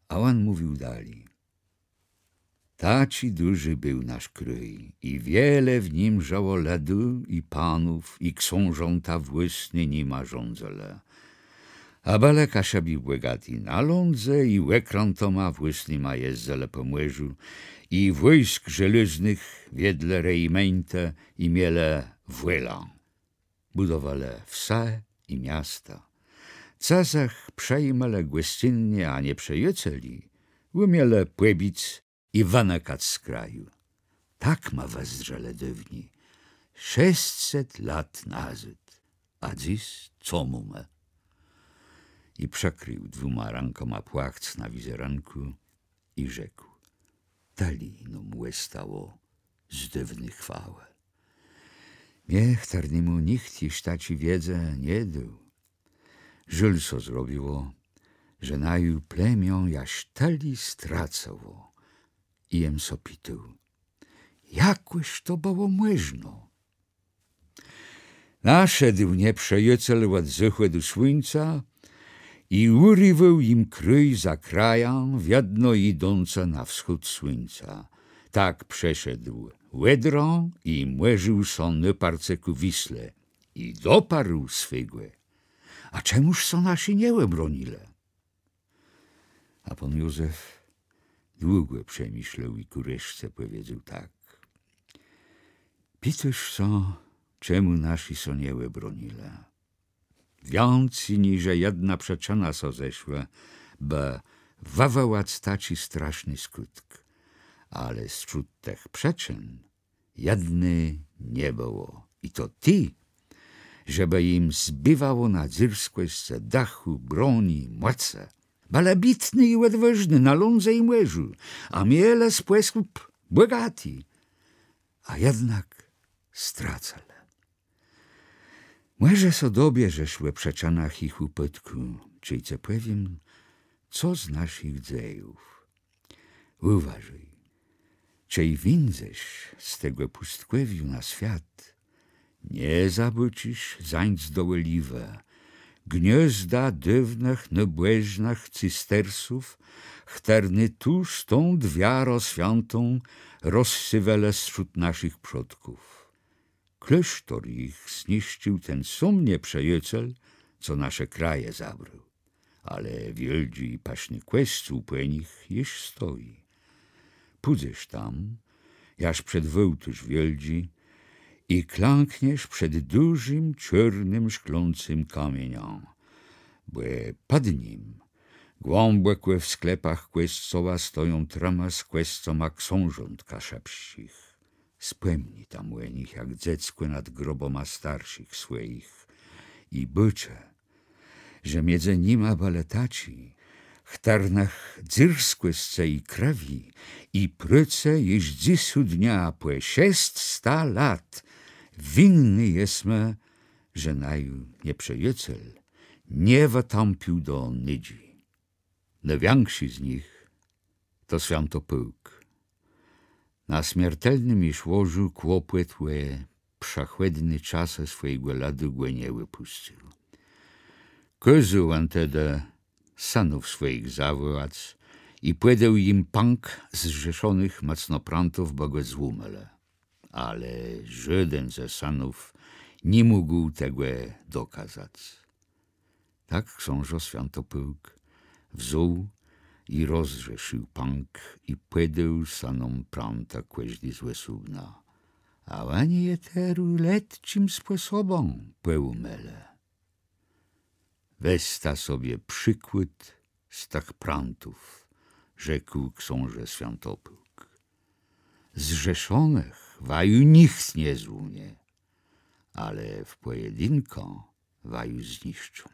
A òn mówił dali: Taczi dużi béł nasz krôj i wiele w nim żëło lëdu i panów, i ksążãta włôsné nima rządzëlë. A bëlë Kaszëbi bògati na lądze i òkrãtama włôsnyma jezdzëlë pò mòrzu, i wòjsk żelôznëch wiedlë rejimeńtë i mielë wòlã. Bùdowelë wse i miasta. Cëzëch przëjimelë gòscynnie, a nieprzëjaceli ùmielë pòbic i wënëkac z kraju. Tak ma wëzdrzelë dôwni, szescset lat nazôd. A dzys co mómë? I przëkrił dwùma rãkòma płachc na wizerënkù i rzekł: Tëli nóm òstało z dôwny chwałë. Mie, chtërnémù nicht jesz taczi wiedzë nie dôł, żôl sã zrobiło, że naju plemiã jaż tëli stracëło. I jem sã pitôł: Jakòż to bëło mòżno? Naszedł nieprzëjacel òd zôchòdu słuńca i ùriwôł jim krôj za krajã, wiedno jidącë na wschód słuńca. Tak przeszedł Òdrã i mòrził sã na parce kù Wisle i doparł swégò. A czemùż sã naszi nie òbronilë? A pón Józef długò przemëszlôł i kù reszce pòwiedzôł tak: Pitôsz sã, czemù naszi sã nie òbronilë? Wiãcy niże jedna przëczëna sã zeszła, bë wëwòłac taczi straszny skùtk. Ale strzód tëch przëczën jedny nie bëło. I to ti, żebë jim zbiwało na dzyrskòscë, dëchù, broni, mòcë. Bëlë bitny i òdwôżny na lądze i mòrzu, a mielë spòsób bògati, a jednak stracëlë. Mòże sã dobierzesz ò przëczënach jich ùpôdkù, czej cë pòwiém, co z naszich dzejów. Ùważôj, czej wińdzesz z tegò pùstkòwiô na swiat, nie zabôczisz zańc do Òliwë, gniôzda dôwnëch nôbòżnëch cystersów, chtërny tu stąd wiarã swiãtą rozsywelë strzód naszich przodków. Klôsztór jich zniszcził ten sóm nieprzëjôcel, co nasze kraje zabrôł. Ale wiôldżi i pëszny kòscół pò nich jesz stoji. Pùdzesz tam, jaż przed wôłtôrz wiôldżi, i klãkniesz przed dużim, czôrnym, szklącym kamieniã. Bò pòd nim głãbòkò w sklepach kòscoła stoją trëmë z kòscama ksążąt kaszëbsczich. Spòmni tam ò nich, jak dzeckò nad grobama starszich swòjich. I bôczë, że midzë nima bëlë taczi, chtërnëch dzyrskòscë i krwi, i prôcë jesz dzysô dnia pò szesc sta lat winny jesmë, że naju nieprzëjôcel nie wëtãpił do nôdżi. Nôwiãkszi z nich to Swiãtopôłk. Na smiertelnym jesz łożu kłopòt ò przëchòdny czas swòjégò lëdu gò nie òpùscył. Kôzôł òn tedë sënów swòjich zawòłac i pòdôł jim pãk zrzeszonëch mòcno prãtów, bë gò złómelë. Ale żóden ze sënów ni mógł tegò dokazac. Tak ksążã Swiãtopôłk wzął i rozrzesził pãk i pòdôł sënóm prãta kòżdi z òsóbna. A òni je terô letczim spòsobã pòłómelë. Wezta sobie przikłôd z tëch prãtów, rzekł ksążã Swiãtopôłk. Zrzeszonëch waju nicht nie złómie, ale w pòjedinkã waju zniszczą.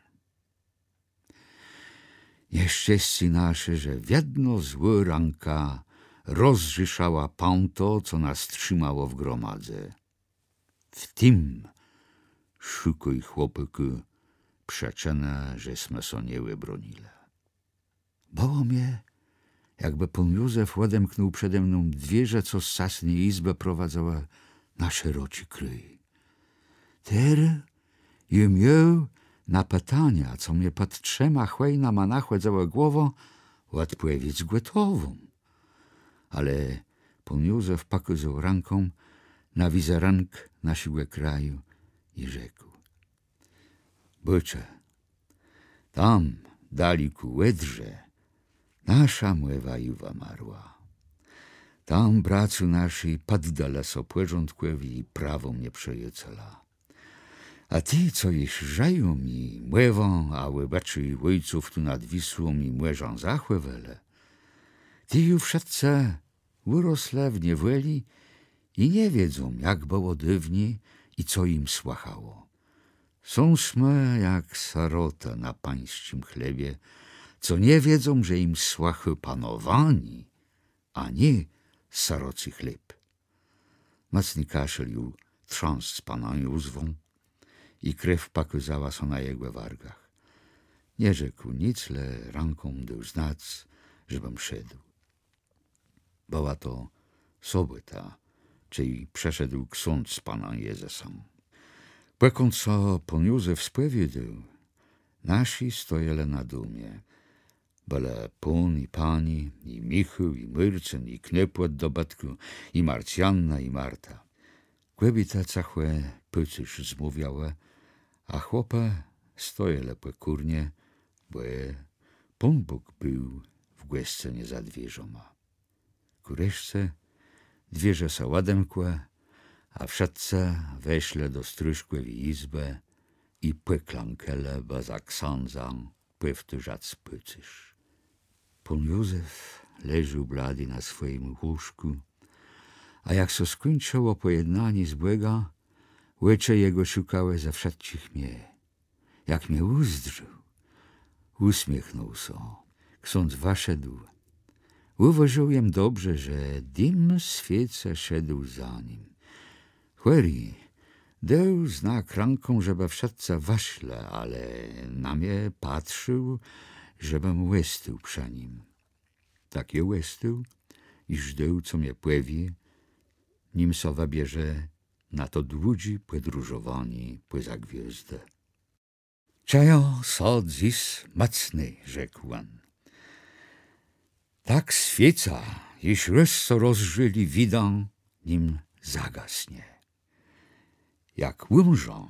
Nieszczescé nasze, że wiedno złô rãka rozrzeszała pãto, co nas trzimało w gromadze. W tim szukôj, chłopôkù, przëczënë, że jesmë sã nie òbronilë. Bëło mie, jakbë pón Józef òdemknął przede mną dwiérze, co z casny jizbë prowadzëłë na szeroczi kraj. Terô jem miôł na pitania, co mie pòd trzema chòjnama nahòdzëłë głowã, òdpòwiédz gòtową. Ale pón Józef pòkôzôł rãką na wizerënk naszégò kraju i rzekł: Bôczë, tam, dali kù Òdrze, nasza mòwa ju wëmarła. Tam bracô naszi pòddelë sã pòrządkòwi i prawóm nieprzëjôcela. A ti, co jesz żëją i mòwã a òbëczôj òjców tu nad Wisłą i mòrzã zachòwelë, ti ju wszëtcë ùroslë w niewòlë i nie wiedzą, jak bëło dôwni i co jim słëchało. Są smë jak sërotë na pańsczim chlebie, co nie wiedzą, że jim słëchô panowanié, a nié sërocy chléb. Mòcny kaszel jął trzãsc pana Józwã i krew pòkôzała sã na jegò wargach. Nie rzekł nic, le rãką dôł znac, żebëm szedł. Bëła to sobòta, czej przëszedł ksądz z panã Jezësã. Pòkąd sã pón Józef spòwiôdôł, Naszi stojelë na dómie. Bëlë pón i pani, i Michôł, i Môrcën, i knôpë òd dobëtkù, i Marcjanna, i Marta. Kòbiétë cëchò pôcérz zmôwiałë, a chłopi stojelë pòkórnie, bò Pón Bóg béł w gòscënie za dwiérzama. Kù reszce dwiérze sã òdemkłë, a wszëtcë weszlë do stróżkòwi jizbë i pòklãkelë, bë za ksãdzã pòwtôrzac pôcérz. Pón Józef leżôł bladi na swòjim łóżkù, a jak sã skùńczëło pòjednanié z Bògã, òczë jegò szukałë ze wszëtczich mie. Jak mie ùzdrzôł, ùsmiéchnął sã. Ksądz wëszedł. Ùwôżôł jem dobrze, że dim swiécë szedł za nim. Chòri dôł znak rãką, żebë wszëtcë wëszlë, ale na mie patrzôł, żebëm òstôł przë nim. Tak jô òstôł i żdôł, co mie pòwié, nim sã wëbierze na to dłudżé pòdróżowanié pòza gwiôzdë. Czëjã sã dzys mòcny, rzekł òn. Tak swiéca jesz rôz sã rozżôli, widã, nim zagasnie. Jak ùmrzã,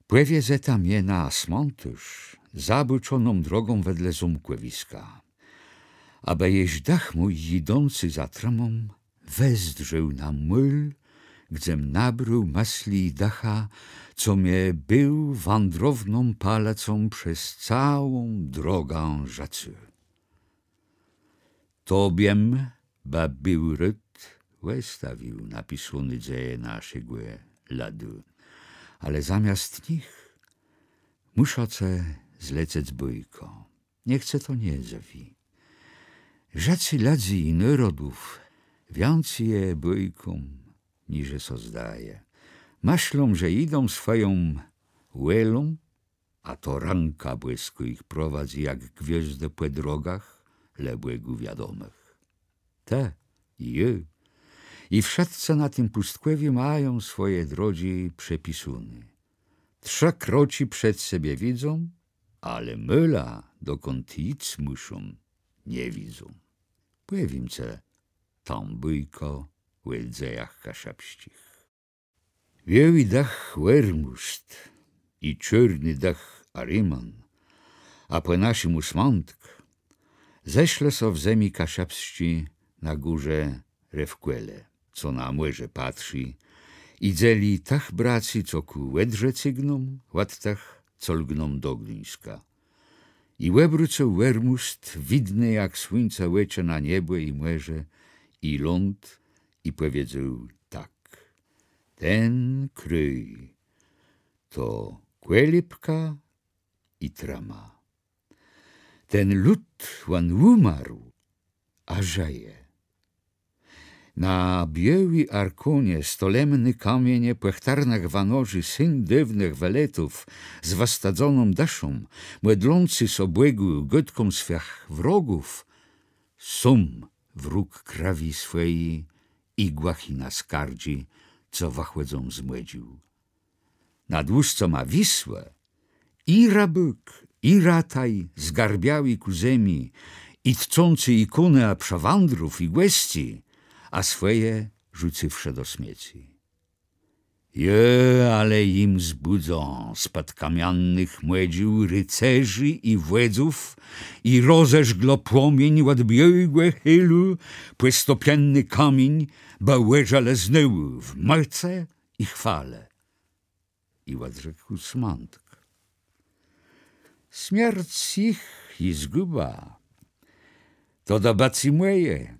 pòwiezeta mie na smãtôrz zabôczoną drogą wedle zómkòwiska. Abë jesz dëch mój jidący za trëmą wezdrzôł na môl, gdzem nabrôł mëslë i dëcha, co mie béł wãdrowną palëcą przez całą drogã żëcô. Tobiem bë béł rôd òstawił napisóné dzeje naszégò lëdu, ale zamiast nich mùszã cë zlecëc bôjkã. Niech ce to nie dzëwi. Żëcé lëdzy i nôrodów wiãcy je bôjką, niże sã zdaje. Mëszlą, że jidą swòją wòlą, a to rãka Bòskô jich prowadzy jak gwiôzdë pò drogach, le Bògù wiadomëch. Të i jô, i wszëtcë na tim pùstkòwiu mają swòje drodżi przepisóné. Trzë kroczi przed sebie widzą, ale môla, dokąd jic mùszą, nie widzą. Pòwiém cë tã bôjkã ò dzejach kaszëbsczich. Biôłi dëch Òrmùzd i czôrny dëch Ariman, a pò naszémù Smãtk, zeszlë sã w zemi kaszëbsczi na górze Rewkòle, co na mòrze patrzi, i dzeli tëch bracy, co kù Òdrze cygną, òd tëch, co lgną do Gduńska. I òbrócył Òrmùzd widné jak słuńce òczë na niebò i mòrze, i ląd, i pòwiedzôł tak: Ten krôj to kòlibka i trëma. Ten lud, òn ùmarł, a żëje. Na biôłi Arkónie stolemné kamienie, pò chtërnëch wanożi syn dôwnëch Weletów z wëstëdzoną dëszą, mòdlący sã Bògù gôdką swëch wrogów, sóm wróg krëwi swòji i głëchi na skardżi, co wëchòdzą z mòdżił. Nad ùscama Wisłë i rëbôk, i rataj zgarbiałi kù zemi, i tcący ikónë a przëwãdrów i gòscy, a swòje rzucywszë do smiecy. Jô ale jim zbùdzã spòd kamiannëch mòdżił ricerzi i wòdzów i rozeżglã płomiéń òd biôłégò hélu pò stopienny kamiéń, bë òżëlë znowù w mòcë i chwale. I òdrzekł Smãtk: Smierc jich i zgùba to dobëcé mòje.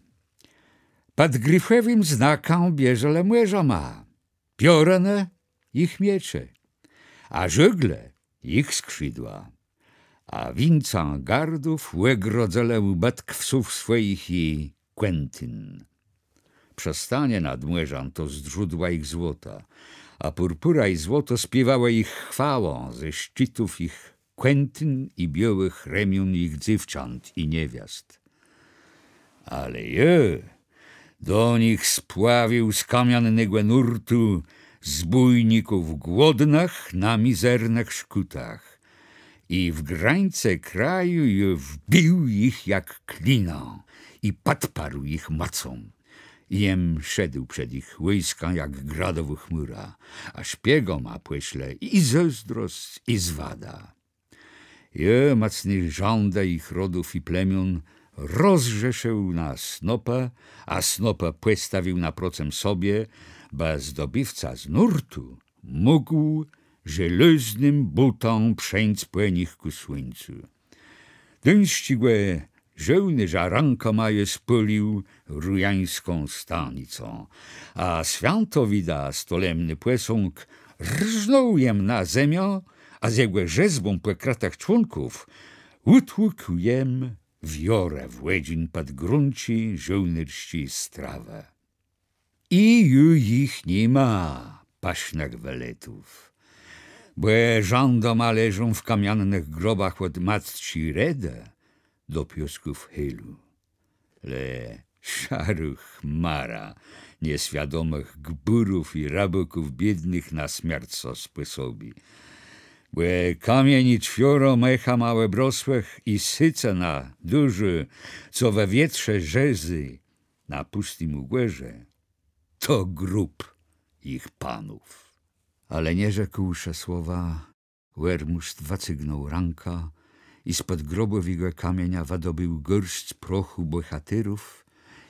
Pòd grifòwim znakã bieżelë mòrzama, piorënë jich miecze, a żôgle jich skrzidła. A wińcã gardów ògrodzëlë ùbëtk wsów swòjich i Kòntin. Przëstanie nad mòrzã to zdrzódła jich złota, a pùrpùra i złoto spiéwałë jich chwałã ze szczitów jich Kòntin i biôłëch remión jich dzéwcząt i niewiast. Ale jô do nich spławił z kamiannégò nórtu zbójników głodnëch na mizernëch szkùtach, i w grańce kraju jô wbił jich jak klina i pòdparł jich mòcą. Jem szedł przed jich wòjskã jak gradowô chmùra, a szpiegama pòszlë i zôzdrosc, i zwada. Jô mòcné rzãdë jich rodów i plemión rozrzesził na snopë, a snopë pòstawił naprocëm sobie, bë zdobiwca z nórtu mógł żelôznym bótã przeńc pò nich kù słuńcu. Duńsczégò żôłnérza rãkòma jô spôlił rujańską stanicã, a Swiãtowida stolemny pòsąg rznął jem na zemiã, a z jegò rzezbą pòkrëtëch człónków ùtłukł jem wiórã w òdżin pòd grónczi żôłnérsczi strawë. I ju jich ni ma, pësznëch weletów. Bò rzãdama leżą w kamianëch grobach òd matczi Redë do piôsków Hélu. Le szarô chmara nieswiadomëch gbùrów i rëbôków biédnëch na smierc sã spòsobi. Bò kamieni czwioro mechama òbrosłëch i sëcëna dużô, co we wietrze rzezy na pùstim ùgòrze, to grób jich panów. Ale nie rzekłszë słowa, Òrmùzd wëcygnął rãkã i spòd grobòwégò kamienia wëdobéł gôrsc prochù bòhatérów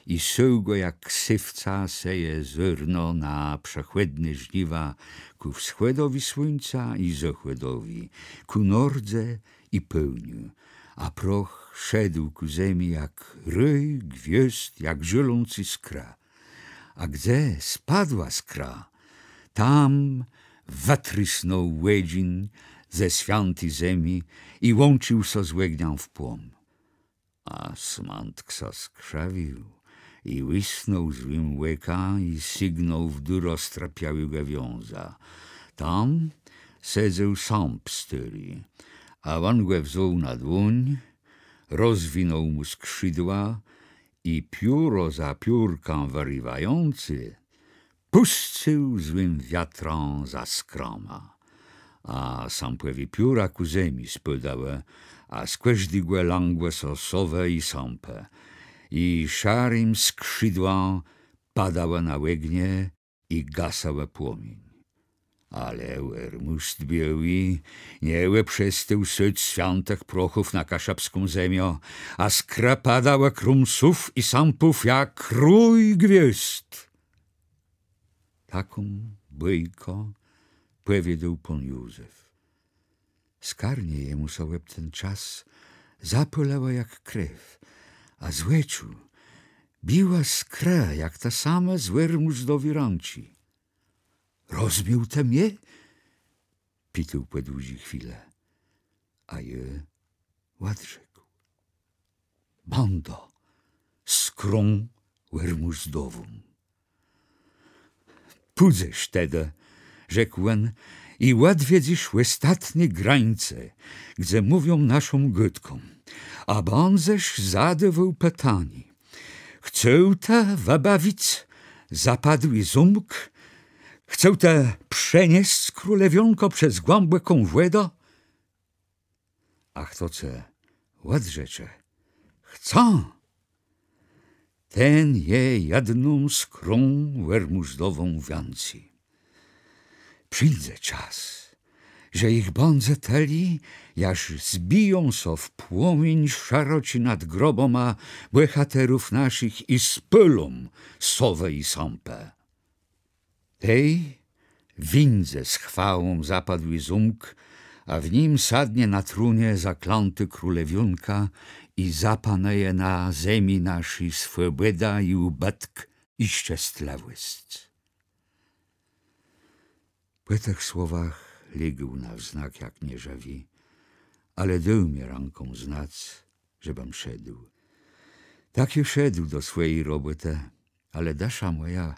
i sôł gò, jak sëwca seje zôrno na przëchòdné żniwa, kù wschòdowi słuńca i zôchòdowi, kù nordze i pôłniu, a proch szedł kù zemi jak rój gwiôzd, jak żôlącô skra. A gdze spadła skra, tam wëtrësnął òdżin ze swiãti zemi i łącził sã z ògniã w płom. A Smãtk sã skrzëwił i łisnął złim òkã i sygnął w durã strëpiałégò wiąza. Tam sedzôł sãp stôri, a òn gò wzął na dłoń, rozwinął mù skrzidła i pióro za piórkã wëriwającë, pùscył złim wiatrã za skrama. A sãpòwé pióra kù zemi spôdałë, a z kòżdégò lãgłë sã sowë i sãpë, i szarim skrzidłã padałë na ògnie i gasałë płomiéń. Ale Òrmùzd biôłi nie òprzestôł sôc swiãtëch prochów na kaszëbską zemiã, a skrë padałë króm sów i sãpów jak rój gwiôzd. Taką bôjkã pòwiedzôł pón Józef. Skarnie jemù sã òb ten czas zapôlałë jak krew, a z òczu biła skra jak ta sama z Òrmùzdowi rãczi. Rozmiôł të mie? Pitôł pò dłudżi chwilë. A jô òdrzekł: Bãdã skrą Òrmùzdową. Pùdzesz tedë, rzekł òn, i òdwiedzysz òstatné grańce, gdze mówią naszą gôdką, a bãdzesz zadôwôł pitanié: Chcesz të wëbawic zapadłi zómk? Chcesz të przeniesc królewiónkã przez głãbòką wòdã? A chto cë òdrzecze: Chcã, ten je jedną skrą Òrmùzdową wiãcy. Przińdze czas, że jich bãdze tëli, jaż zbiją sã w płomiéń szeroczi nad grobama bòhaterów naszich i spôlą sowë i sãpë. Tej wińdze z chwałą zapadłi zómk, a w nim sadnie na tronie zaklãtô królewiónka i zapanëje na zemi naszi swòbòda i ùbëtk i szczestlëwòsc. Pò tëch słowach legł na wznak jak nieżëwi, ale dôł mie rãką znac, żebëm szedł. Tak jô szedł do swòji robòtë, ale dësza mòja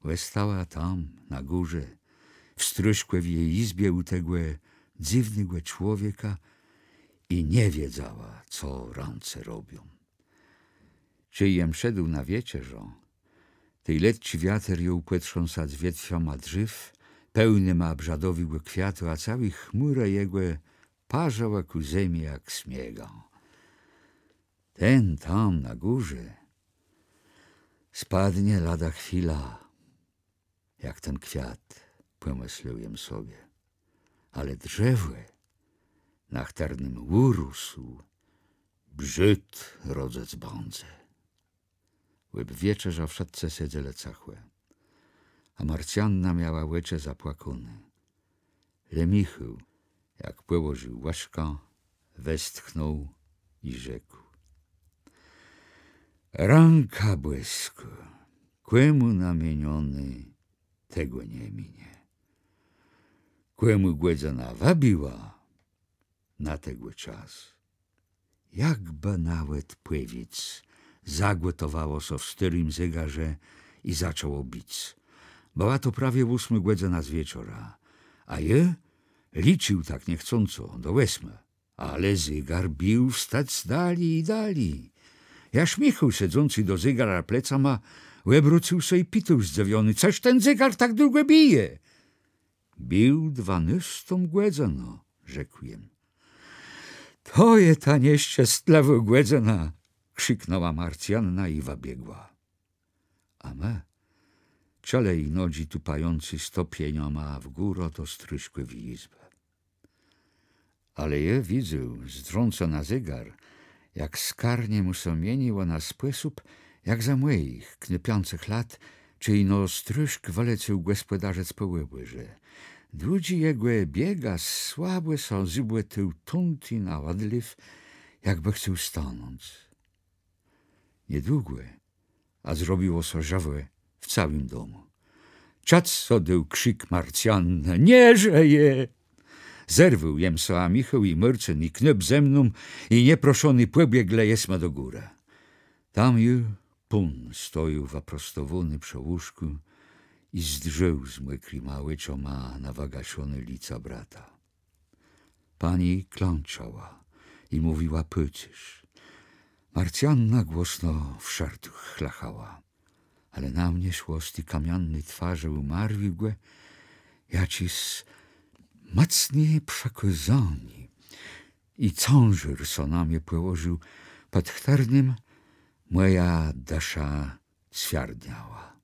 òstała tam, na górze, w strëszkòwi jizbie ù tegò dzywnégò człowieka i nie wiedzała, co rãce robią. Czej jem szedł na wieczerzã, tej letczi wiater jął pòtrząsac wietwiama drzéw, pełnyma brzadowégò kwiatu, a całô chmùra jegò parzëłë kù zemi jak sniegã. Ten tam na górze spadnie lada chwila, jak ten kwiat, pòmëslôł jem sobie. Ale drzewò, na chtërnym ùrósł, brzôd rodzëc bãdze. Òb wieczerzã wszëtcë sedzelë cëchò, a Marcjanna miała òczë zapłakóné. Le Michôł, jak pòłożił łëżkã, westchnął i rzekł: Rãka Bòskô, kòmù namienioné, tegò nie minie. Kòmù gòdzëna wëbiła, na tegò czas. Jakbë nawet pòwiédz zagòtowało sã w stôrim zégarze i zaczãło bic. Bëła to prawie ósmô gòdzëna z wieczora, a jô licził tak niechcąco do òsmë. Ale zégar bił wstec dali i dali. Jaż Michôł, sedzący do zégara plecama, òbrócył sã i pitôł zdzëwiony: Cëż ten zégar tak długò bije? Bił dwanôstą gòdzënã, rzekł jem. To je ta nieszczestlëwô gòdzëna! Krziknãła Marcjanna i wëbiegła. A më czëlë ji nodżi tupającé stopniama w górã do strëszkòwi jizbë. Ale jô widzôł, zdrzącë na zégar, jak skarnie mù sã mieniłë na spòsób, jak za mòjich knôpiãcëch lat, czej no strëszk wëlecôł gòspòdarzëc pò òbòrze. Dłudżi jegò biega słabò sã zëbòtôł tąd i na òdlew, jakbë chcôł stanąc. Niedługò, a zrobiło sã żëwò w całim domù. Czëc sã dôł krzik Marcjannë: Nie żëje! Zerwôł jem sã, a Michôł i Môrcën, i knôp ze mną, i nieproszony pòbieglë jesmë do górë. Tam ju pón stojôł wëprostowóny przë łóżkù i zdrzôł z mòkrima òczama na wëgaszoné lica brata. Pani klãczała i mówiła pôcérz. Marcjanna głosno w szôrtuch chlëchała. Ale na mie szło z ti kamianny twarzë ùmarłégò jaczés mòcné przëkôzanié i cãżôr sã na mie pòłożił, pòd chtërnym mòja dësza cwiardniała.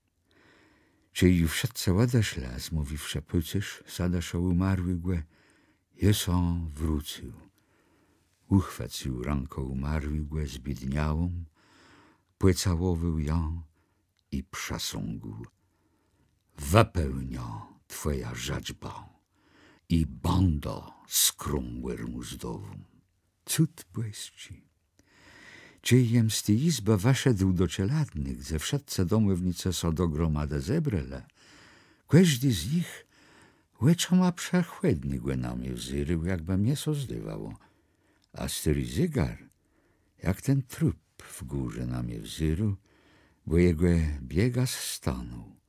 Czej ju wszëtcë òdeszlë, zmówiwszë pôcérz za dëszã ùmarłégò, jô sã wrócył. Ùchwôcył rãkã ùmarłégò zbiédniałą, pòcałowôł jã i przësągł: Wëpełniã twòjã żëczbã i bãdã skrą Òrmùzdową. Cud bòsczi! Czej jem z ti jizbë wëszedł do czelôdny, dze wszëtcë domòwnicë sã do gromadë zebrelë, kòżdi z nich òczama przechòdnégò na mie wzérôł, jakbë mie sã zdôwało. A stôri zégar, jak ten trup w górze na mie wzérôł, bò jegò biegas stanął.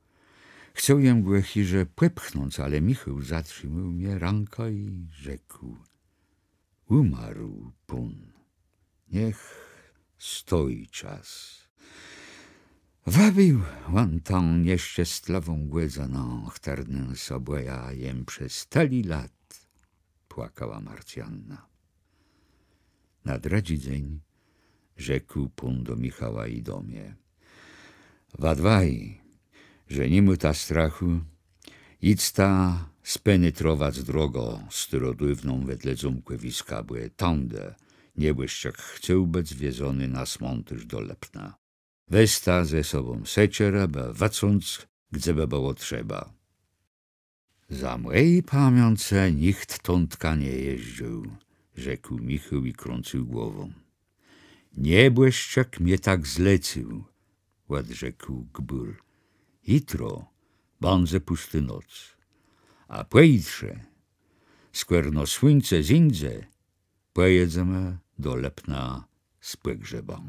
Chcôł jem gò chiże pòpchnąc, ale Michôł zatrzimôł mie rãką i rzekł: Ùmarł pón. Niech stoji czas. Wëbił òn tã nieszczestlëwą gòdzënã, chtërny sã bòja jem przez tëli lat, płakała Marcjanna. Na drëdżi dzéń rzekł pón do Michała i do mie: Wa dwaj, że ni môta strachù, jidzta spenetrowac drogã stôrodôwną wedle zómkòwiska, bò tãdë niebòszczik chcôł bëc wiezony na smãtôrz do Lëpna. Wezta ze sobą sekerã, bë wëcąc, gdze bë bëło trzeba. Za mòji pamiãcë nicht tądka nie jezdzył, rzekł Michôł i krãcył głową. Niebòszczik mie tak zlecył, òdrzekł gbùr. Jutro bãdze pùstô noc, a pòjutrze, skòrno słuńce zéńdze, pòjedzemë do Lëpna z pògrzebã.